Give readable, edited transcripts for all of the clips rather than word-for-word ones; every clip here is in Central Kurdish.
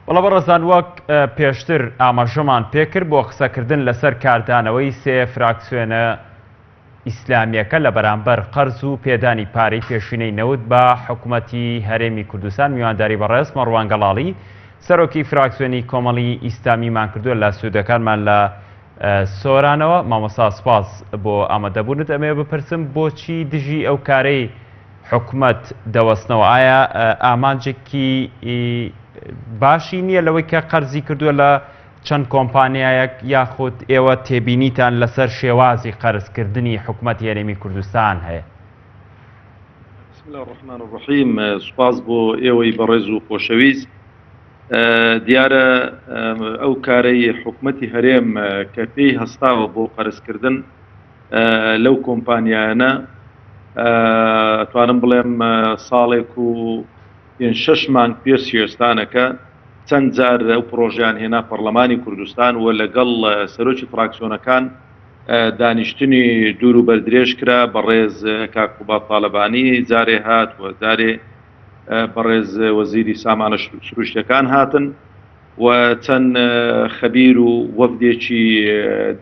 بەڵێ بەڕێزان وەک پێشتر ئاماژەمان پێکرد بۆ قسەکردن لەسەر کاردانەوەی سێ فراکسیۆنە ئیسلامییەکە لە بەرامبەر قەرز و پێدانی پارەی پێشینەی نەوت بە حکومەتی هەرێمی کوردستان میوانداری بەڕێز مەڕوان گەڵاڵی سەرۆکی فراکسیۆنی کۆمەڵی ئیسلامیمان کردووە لە سوودەکانمان لە سۆرانەوە. مامۆستا سپاس بۆ ئامادەبوونت ئەمەوێ بپرسم بۆچی دژی ئەو کارەی حکومەت دەوەستنەوە ئایا ئامانجێکی باشی نییە لەوەی کە قەرزی کردووە لە چەند کۆمپانیایەک یاخود ئێوە تێبینیتان لەسەر شێوازی قەرزکردنی حکومەتی هەرێمی کوردستان هەیە؟ بسم الله الرحمن الرحیم سوپاس بۆ ئێوەی بەڕێز و خۆشەویست. دیارە ئەو کارەی حکومەتی هەرێم کە پێی هەستاوە بۆ قەرزکردن لەو کۆمپانیایانە ئەتوانم بڵێم ساڵێک و پێنج شەش مانگ پێش سیێستانەکە چەند جار ئەو پرۆژیان هێنا پەرلەمانی کوردستان و لەگەڵ سەرۆکی فراکسیۆنەکان دانیشتنی دوور و بەردرێژ کرا بەڕێز کاک قوباد تاالبانی جارێ هات و جارێ بەڕێز وەزیری سامانە سروشتیەکان هاتن و چەند خەبیر و وەفدێکی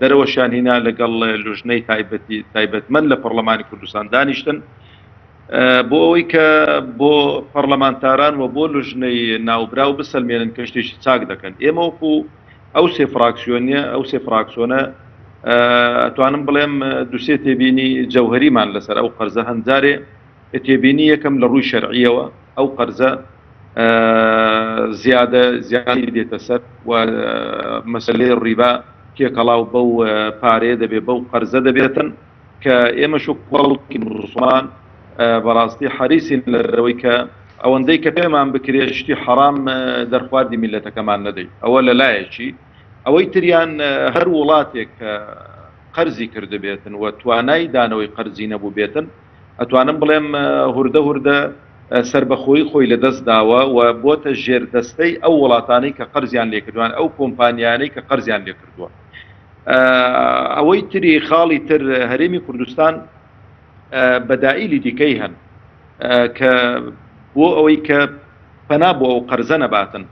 دەرەوەشیان هینا لەگەڵ لوژنەی تایبەتی تایبەتمەند لە پەرلەمانی کوردستان دانیشتن بۆ ئەوەی کە بۆ پەرلەمانتاران و بۆ لوژنەی ناوبراو بسەلمێنن کە شتێکی چاک دەکەن. ئێمە وەکو ئەو سێ فراکسیۆنیە ئەو سێ فراکسۆنە ئەتوانم بڵێم دوسێ تێبینی جەوهریمان لەسەر ئەو قەرزە هەنجارێ تێبینی یەکەم لە ڕووی شەرعیەوە ئەو قەرزە زیادە زیانی دێتە سەر و مەسەلەی ڕیبا تێکەڵاو بەو پارەیە دەبێ بەو قەرزە دەبێتن کە ئێمەش وەکو خەڵکی موسڵمان بەڕاستی حەریسین لەوەی کە ئەوەندەی کە پێمان بکرێت شتی حەرام دەرخواردی میلەتەکەمان نەدەین ئەوە لە لایەکی ئەوەی تریان هەر وڵاتێک کە قەرزی کردبێتن و توانای دانەوەی قەرزی نەبووبێتن ئەتوانم بڵێم هوردە هوردە سەربەخۆیی خۆی لەدەست داوە و بۆتە ژێردەستەی ئەو وڵاتانەی کە قەرزیان لێکردووە ئەو کۆمپانیانەی کە قەرزیان لێکردووە. ئەوەی تری خاڵی تر هەرێمی کوردستان بەدائیلی دیکەی هەن کە بۆ ئەوەی کە پەنا بۆ ئەو قەرزە نەباتن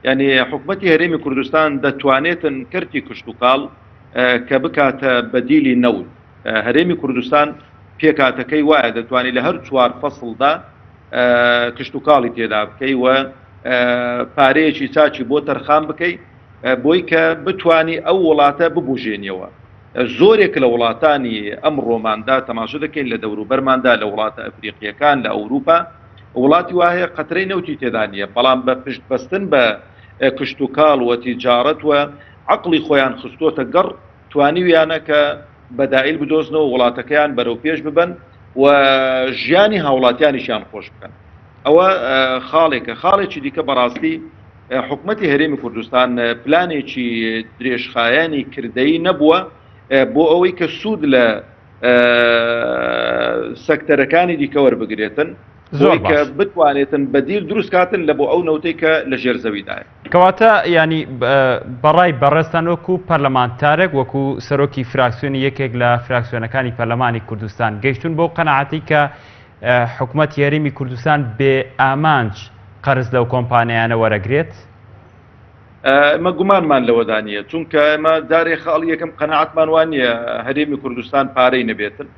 یعنی حکومەتی هەرێمی کوردستان دەتوانێتن کەرتی کشتتوکاڵ کە بکاتە بەدیلی نەوت هەرێمی کوردستان پێکهاتەکەی وایە دەتوانانی لە هەر چوار فەسڵدا کشتتوکاڵی تێدا بکەی و پارەیەکی چاچی بۆ تەرخان بکەی بۆی کە بتانی ئەو وڵاتە ببژێنیەوە. زۆرێک لە وڵاتانی ئەم ڕۆماندا تەماشە دەکەین لە دەوروبەرماندا لە وڵاتە ئەفریقیەکان لە ئەوروپا وڵاتی وا هەیە قەترەی نەوتی تێدا نییە بەڵام بە پشت بەستن بە کشتوکاڵ و تیجارەت و عەقڵی خۆیان خستۆتە گەڕ توانیویانە کە بەدائیل بدۆزنەوە وڵاتەکەیان بەرەو پێش ببەن و ژیانی هاوڵاتیانیشیان خۆش بکەن. ئەوە خاڵێکە. خاڵێکی دیکە بەڕاستی حکومەتی هەرێمی کوردستان پلانێکی درێژخایەنی کردەیی نەبووە بۆ ئەوەی کە سوود لە سەکتەرەکانی دیکە وەربگرێتن زۆر کە بتوانێتن بەدیل دروست کاتن لە بۆ ئەو نەوتەی کە لە ژێر زەویدایە. کەواتە یانی بەڕای بەڕێزتان وەکو پەرلەمانتارێک وەکو سەرۆکی فراکسیۆنی یەکێک لە فراکسیۆنەکانی پەرلەمانی کوردستان گەیشتون بەو قەناعەتەی کە حکومەتی هەرێمی کوردستان بێ ئامانج قەرز لەو کۆمپانیانە وەرەگرێت؟ ئێمە گومانمان لەوەدا نییە، چونکە ئێمە جارێ خاڵی یەکەم قەناعەتمان وا نییە هەرێمی کوردستان پارەی نەبێتن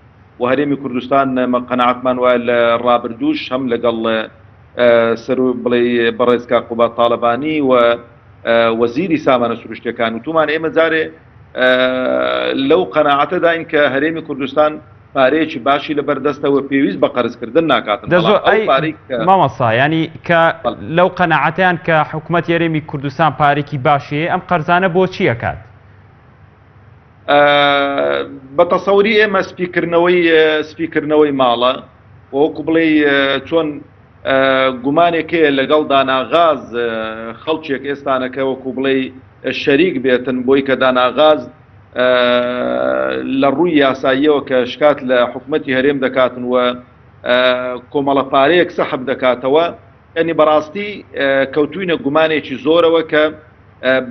و هەرێمی کوردستان ئێمە قەناعەتمان وایە لە ڕابردووش هەم لەگەڵ سەرو بڵێ بەڕێز کاک قوباد تاڵەبانی و وەزیری سامانە سروشتیەکان وتومان ئێمە جارێ لەو قەناعەتەداین کە هەرێمی کوردستان پارەیەکی باشی لەبەر دەستە و پێویست بە قەرزکردن ناکاتن. دە زۆر ئەی مامۆستا یانی کە لەو قەناعەتەیان کە حکومەت یەرێمی کوردستان پارێکی باشی هەیە ئەم قەرزانە بۆ چی ئەکات؟ بە تەسەوری ئێمە سپیکردنەوەی سپیکردنەوەی ماڵە وەکو بڵێ چۆن گومانێک هەیە لەگەڵ داناغاز خەڵکێک ئێستانەکە وەکو بڵێ شەریک بێتن بۆی کە داناغاز لە ڕووی یاساییەوە کە شکات لە حکومەتی هەرێم دەکاتن و کۆمەڵە پارەیەک سەحب دەکاتەوە یعنی بەڕاستی کەوتوینە گومانێکی زۆرەوە کە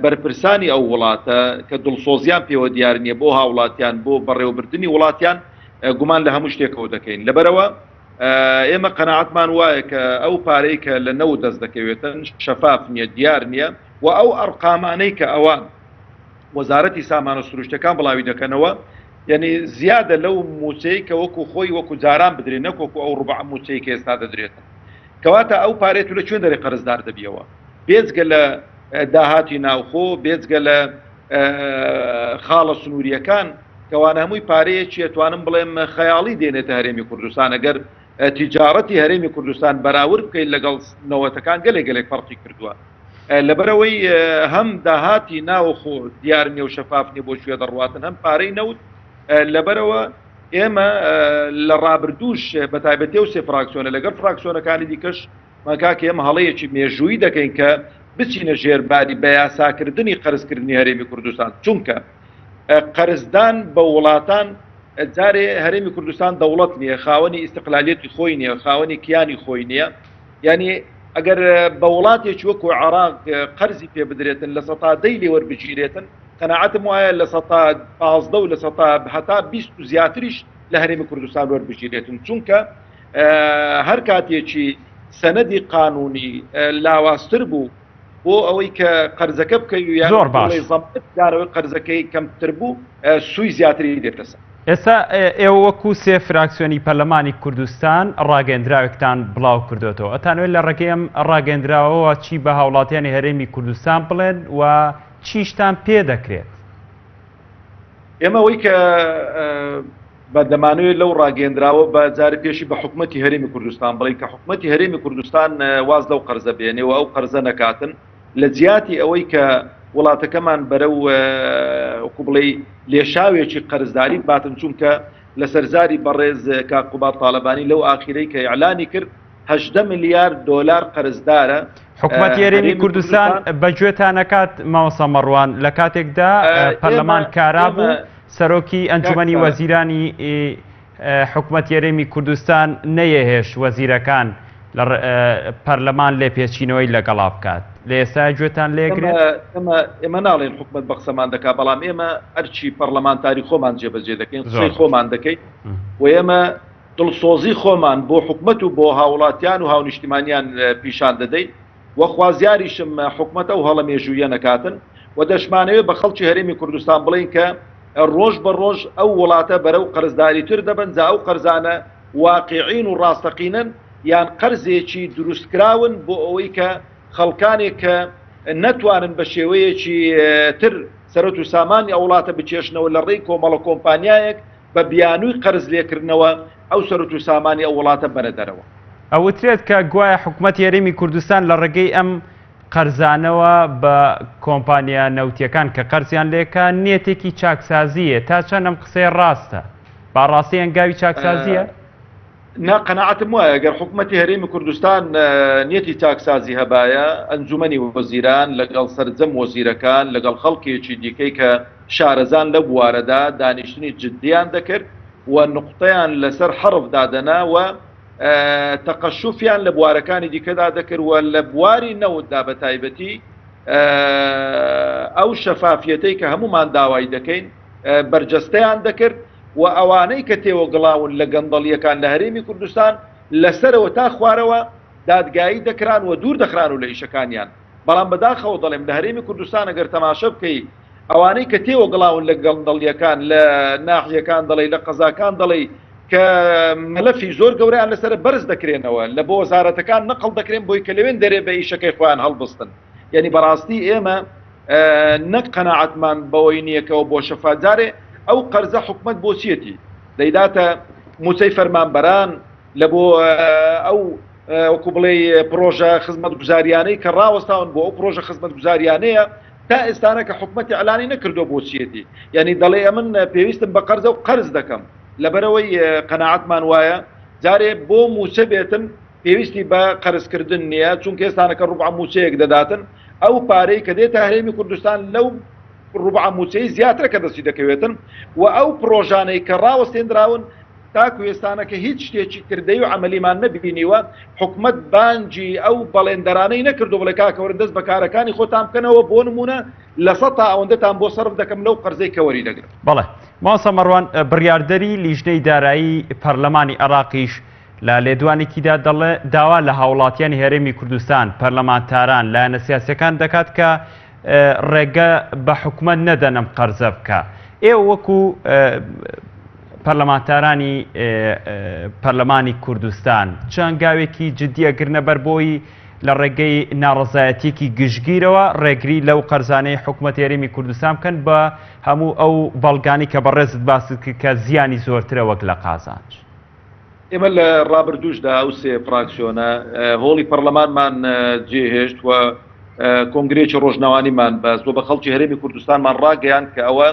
بەرپرسانی ئەو وڵاتە کە دڵسۆزیان پێوە دیار نییە بۆ هاوڵاتیان بۆ بەڕێوەبردننی وڵاتیان گومان لە هەموو شتێکەوە دەکەین لەبەرەوە ئێمە قەناعەتمان وایە کە ئەو پارەی کە لە نەوت دەست دەکەوێتن شەفاف نییە دیار نییە. و ئەو ئەرقامانەی کە ئەوان وەزارەتی سامانە سروشتەکان بڵاوی دەکەنەوە یعنی زیادە لەو موچەی کە وەکو خۆی وەکو جاران بدرێت نەک وەکو ئەو ڕبع موچەی کە ئێستا دەدرێتن کەواتە ئەو پارەیە تو لە کوێ دەرێ قەرزدار دەبیەوە بێجگە لە داهاتی ناوخۆ بێجگە لە خاڵە سنووریەکان کەوانە هەمووی پارەیەکی ئەتوانم بڵێم خەیاڵی دێنێتە هەرێمی کوردستان ئەگەر تیجارەتی هەرێمی کوردستان بەراورد بکەیت لەگەڵ نەوەتەکان گەلێک گەلێک فەرقی کردووە لەبەرەوەی هەم داهاتی ناوخۆ دیار نیە و شەفاف نیە بۆ کوێ دەڕواتن هەم پارەی نەوت لەبەرەوە ئێمە لە ڕابردووش بە تایبەتی ئەو سێ فراکسیۆنە لەگەڵ فراکسیۆنەکانی دیکەش کاکە ئێمە هەڵەیەکی مێژوویی دەکەین کە بچینە ژێر باری بە یاساکردنی قەرزکردنی هەرێمی کوردستان چونکە قەرزدان بە وڵاتان جارێ هەرێمی کوردستان دەوڵەت نییە خاوەنی ئیستقلالیەتی خۆی نییە خاوەنی کیانی خۆی نییە یعنی ئەگەر بە وڵاتێکی وەکو عراق قەرزی پێ بدرێتن لە سەتا دەی لێ وەربگیرێتن قەناعەتم وایە 15% و هەتا 20 و زیاتریش لە هەرێمی کوردستان وەربگیرێتن چونکە هەر کاتێکی سەنەدی قانونی لاوازتر بوو بۆ ئەوەی کە قەرزەکە بکەی و یان زۆر باش دانەوەی قەرزەکەی کەمتر بوو سوی زیاتری دێتە سەر. ئێستا ئێوە وەکو سێ فراکسیۆنی پەرلەمانی کوردستان ڕاگەیەندراوێکتان بڵاو کردۆتەوە، ئەتانەوێت لە ڕێگەی ئەم ڕاگەیەندراوەوە چی بە هاوڵاتیانی هەرێمی کوردستان بڵێن و چیشتان پێ دەکرێت؟ ئێمە ئەوەی کە بە دەمانەوێت لەو ڕاگەیەندراوە بە جارێ پێشی بە حکومەتی هەرێمی کوردستان بڵێین کە حکومەتی هەرێمی کوردستان واز لەو قەرزە بێنێ و ئەو قەرزە نەکاتن لە جیاتی ئەوەی کە وڵاتەکەمان بەرەو وەکو بڵێی لێشاوێکی قەرزداری باتن چونکە لەسەر زاری بەڕێز کاک قوباد تاڵەبانی لەو ئاخیرەی کە ئیعلانی کرد 18 ملیار دۆلار قەرزدارە حکومەتی هەرێمی کوردستان بە گوێتان نەکات مامۆستا مەڕوان لە کاتێکدا پەرلەمان کارا بوو سەرۆکی ئەنجومەنی وەزیرانی حکومەتی هەرێمی کوردستان نەیەهێشت وەزیرەکان لە پەرلەمان لێپێچینەوەی لەگەڵا بکات لە ئێستا گوێتان لێگرێت؟ ئێمە ناڵێن حکومەت بە قسەمان دەکات بەڵام ئێمە ئەرکی پەرلەمانتاری خۆمان جێبەجێ دەکەین قسەی خۆمان دەکەین و ئێمە دڵسۆزی خۆمان بۆ حکومەت و بۆ هاوڵاتیان و هاونیشتیمانیان پیشان دەدەین و خوازیاریشم حکومەت ئەو هەڵە مێژوویە نەکاتن و دەشمانەوێت بە خەڵکی هەرێمی کوردستان بڵێین کە ڕۆژ بە ڕۆژ ئەو وڵاتە بەرەو قەرزداریتر دەبن جا ئەو قەرزانە واقیعین و ڕاستەقینەن یان قەرزێکی دروستکراون بۆ ئەوەی کە خەڵکانێک کە نەتوانن بە شێوەیەکی تر سەرەت و سامانی ئەو وڵاتە بکێشنەوە لە ڕێی کۆمەڵە کۆمپانیایەک بە بیانووی قەرز لێکردنەوە ئەو سەروت و سامانی ئەو وڵاتە بەرە دەرەوە. ئەوترێت کە گوایە حکومەتی هەرێمی کوردستان لە ڕێگەی ئەم قەرزانەوە بە کۆمپانیا نەوتیەکان کە قەرزیان لێکا نیەتێکی چاکسازییە، تا چەند ئەم قسەیە ڕاستە؟ با ڕاستی هەنگاوی چاکسازییە؟ نا قەناعەتم وایە گەر حکومەتی هەرێمی کوردستان نیەتی چاکسازی هەبایە ئەنجومەنی وەزیران لەگەڵ سەرجەم وەزیرەکان لەگەڵ خەڵکێکی دیکەی کە شارەزان لەو بوارەدا دانیشتنی جدیان دەکرد و نوقتەیان لەسەر حەڕف دادەنا و تەقەشوفیان لە بوارەکانی دیکەدا دەکرد و لە بواری نەوتدا بە تایبەتی ئەو شەفافیەتەی کە هەمومان داوای دەکەین بەرجەستەیان دەکرد و ئەوانەی کە تێوەگڵاون لە گەندەڵیەکان لە هەرێمی کوردستان لەسەرەوە تا خوارەوە دادگایی دەکران و دوور دەخران و لە ئیشەکانیان بەڵام بەداخەوە دەڵێم لە هەرێمی کوردستان ئەگەر تەماشە بکەی ئەوانەی کە تێوەگڵاون لە گەندەڵیەکان لە ناحیەکان دەڵێی لە قەزاکان دەڵێی کە مەلەفی زۆر گەورەیان لەسەرە بەرز دەکرێنەوە لە بۆ وەزارەتەکان نەقڵ دەکرێن بۆی کە لەوێن دەرێ بە ئیشەکەی خۆیان هەڵبستن یعنی بەڕاستی ئێمە نەک قەناعەتمان بەوەی نییەکەەوە بۆ شەفا جارێ ئەو قەرزە حکومت بۆچیەتی دەیداتە موچەی فەرمانبەران لە بۆ ئەو وەکو بڵێ پرۆژە خزمەتگوزاریانەی کە ڕاوەستاون بۆ ئەو پرۆژە خزمەتگوزاریانەیە تا ئێستانە کە حکومەت ئیعلانی نەکردووە بۆ چیەتی یعنی دەڵێ ئەمن پێویستم بە قەرزە و قەرز دەکەم لەبەرەوەی قەناعەتمان وایە جارێ بۆ موچە بێتن پێویستی بە قەرزکردن نییە چونکە ئێستانەکە ڕوبع موچەیەک دەداتن ئەو پارەی کە دێتە هەرێمی کوردستان لەو ڕوبع موچەی زیاترە کە دەستی دەکەوێتن و ئەو پرۆژانەی کە ڕاوەستێنراون تاکو ئێستانەکە هیچ شتێکی کردەی و عەمەلیمان نەبینیوە، حکومەت بانگی ئەو بەڵێندەرانەی نەکردووە بڵێ کاکە وەرن دەست بە کارەکانی خۆتان بکەنەوە، بۆ نموونە لە سەتا ئەوەندەتان بۆ سەرف دەکەم لەو قەرزەی کە وەری دەگرم. بەڵێ مامۆستا مەڕوان، بڕیاردەری لیژنەی دارایی پەرلەمانی عێراقیش لە لێدوانێکیدا دەڵێ داوا لە هاوڵاتیانی هەرێمی کوردستان، پەرلەمانتاران، لایەنە سیاسیەکان دەکات کە ڕێگە بە حکومەت نەدەن ئەم قەرزە بکا. ئێوە وەکو پەرلەمانتارانی پەرلەمانی کوردستان چ هەنگاوێکی جدی ئەگرنە بەر بۆی لە ڕێگەی ناڕەزایەتیەکی گشتگیرەوە ڕێگری لەو قەرزانەی حکومەتی هەرێمی کوردستان بکەن بە هەموو ئەو بەڵگانی کە بەڕێزت باست کرد کە زیانی زۆرترە وەک لە قازانج؟ ئێمە لە ڕابردووشدا ئەو سێ فراکسیۆنە هۆڵی پەرلەمانمان جێهێشت و کۆنگرەیەکی ڕۆژنەوانیمان بەست و بە خەڵکی هەرێمی کوردستانمان ڕاگەیاند کە ئەوە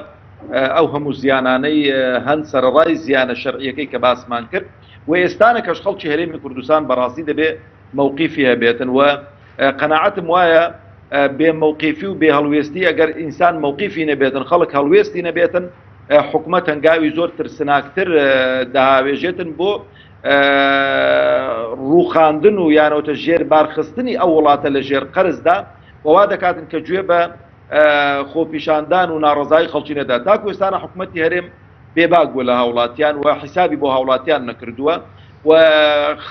ئەو هەموو زیانانەی هەن سەرەڕای زیانە شەرعیەکەی کە باسمان کرد و ئێستانەکەش خەڵکی هەرێمی کوردستان بەڕاستی دەبێ مەوقیفی هەبێتن و قەناعەتم وایە بێ مەوقیفی و بێ هەڵوێستی ئەگەر ئینسان مەوقیفی نەبێتن خەڵک هەڵوێستی نەبێتن حکومەت هەنگاوی زۆر ترسناکتر دەهاوێژێتن بۆ ڕووخاندن و یانەوتە ژێر بارخستنی ئەو وڵاتە لە ژێر قەرزدا ووا دەکاتن کە گوێ بە خۆپیشاندان و ناڕزایی خەڵکی نەدا تاکو ئێستانە حکوومەتتی هەرێم بێباک بووە لە هاوڵاتیان و حیسابی بۆ هاوڵاتیان نەکردووە و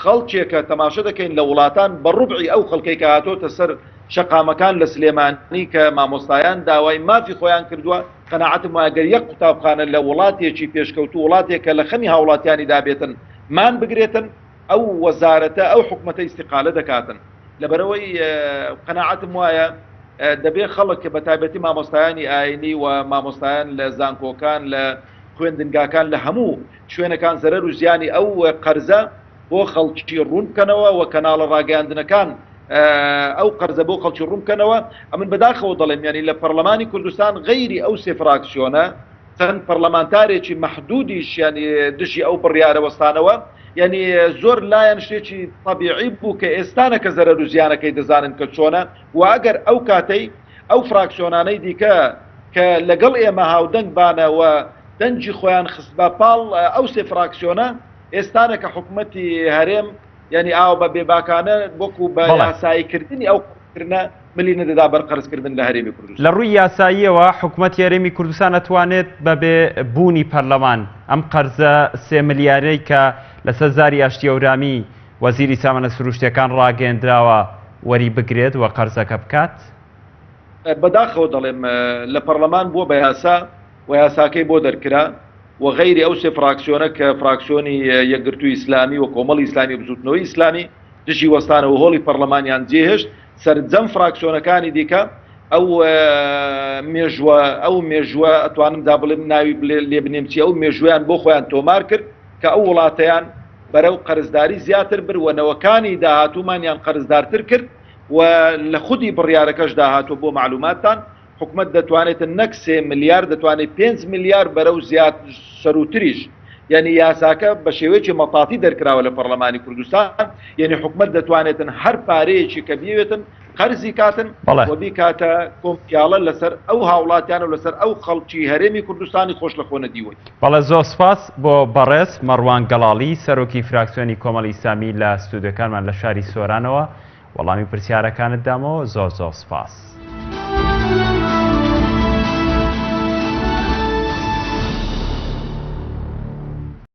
خەڵکێکە تەماشە دەکەین لە وڵاتان بە ڕوبعی ئەو خەڵکەی کە هاتۆتە سەر شەقامەکان لە سلێمانی کە مامۆستایان داوای مافی خۆیان کردووە قەناعەتم وایە گەر یەک قوتابخانە لە وڵاتێکی پێشکەوتوو وڵاتێک کە لە خەمی هاوڵاتیانی دابێتن مان بگرێتن ئەو وەزارەتە ئەو حکومەتە ئیستیقالە دەکاتن لەبەرئەوەی قەناعەتم وایە دەبێ خەڵک بە تایبەتی مامۆستایانی ئاینی و مامۆستایان لە زانکۆکان لە خوێندنگاکان لە هەموو شوێنەکان زەرەر و زیانی ئەو قەرزە بۆ خەڵکی ڕوون بکەنەوە و کەناڵە ڕاگەیاندنەکان ئەو قەرزە بۆ خەڵکی ڕوون بکەنەوە ئەمن بەداخەوە دەڵێم یانی لە پەرلەمانی کوردستان غەیری ئەو سێ فراکسیۆنە چەند پەرلەمانتارێکی مەحدودیش یانی دژی ئەو بڕیارە وەستانەوە یانی زۆر لایەن شتێکی تەبیعی بوو کە ئێستانە کە زەرەر و زیانەکەی دەزانن کە چۆنە و ئەگەر ئەو کاتەی ئەو فراکسیۆنانەی دیکە کە لەگەڵ ئێمە هاودەنگ بانە و دەنگی خۆیان خستبا پاڵ ئەو سێ فراکسیۆنە ئێستانە کە حکومەتی هەرێم یانی ئاوا بە بێباکانە وەکو بە یاسایی کردنی ئەو قەرزکردنە ملی نەدەدا بەر قەرزکردن لە هەرێمی کوردستان. لە ڕووی یاساییەوە حکومەتی هەرێمی کوردستان ئەتوانێت بە بێ بوونی پەرلەمان ئەم قەرزە سێ ملیارەی کە لەسەر زاری ئاشتی هەورامی وەزیری سامانە سروشتیەکان ڕاگەیەندراوە وەری بگرێت و قەرزەکە بکات؟ بەداخەوە دەڵێم لە پەرلەمان بووە بە یاسا و یاساکەی بۆ دەرکرا و غەیری ئەو سێ فراکسیۆنە کە فراکسیۆنی یەکگرتووی ئیسلامی و کۆمەڵی ئیسلامی و بزووتنەوەی ئیسلامی دژی وەستانەوە هۆڵی پەرلەمانیان جێهێشت سەرجەم فراکسیۆنەکانی دیکە ئەو مێژوە ئەو مێژوە ئەتوانم دا بڵێم ناوی لێ بنێم چی ئەو مێژویان بۆ خۆیان تۆمار کرد کە ئەو وڵاتەیان بەرەو قەرزداری زیاتر بر و نەوەکانی داهاتوومانیان قەرزدارتر کرد و لە خودی بڕیارەکەشدا هاتووە بۆ مەعلوماتتان حکومەت دەتوانێتن نەک سێ ملیار دەتوانێت پێنج ملیار بەرەو زیاد سەروتریش یعنی یاساکە بە شێوەیەکی مەتاتی دەرکراوە لە پەرلەمانی کوردستان یعنی حکومەت دەتوانێتن هەر پارەیەکی کە بیەوێتن قەرزی کاتن و بیکاتە کۆمپیاڵە لەسەر ئەو هاوڵاتیان و لەسەر ئەو خەڵکی هەرێمی کوردستانی خۆش لە خۆ نەدیوەی. بەڵێ زۆر سپاس بۆ بەڕێز مەڕوان گەڵاڵی سەرۆکی فراکسیۆنی کۆمەڵی ئیسلامی لە ستودیۆکانمان لە شاری سۆرانەوە وەڵامی پرسیارەکانت دامەوە زۆر زۆر سپاس.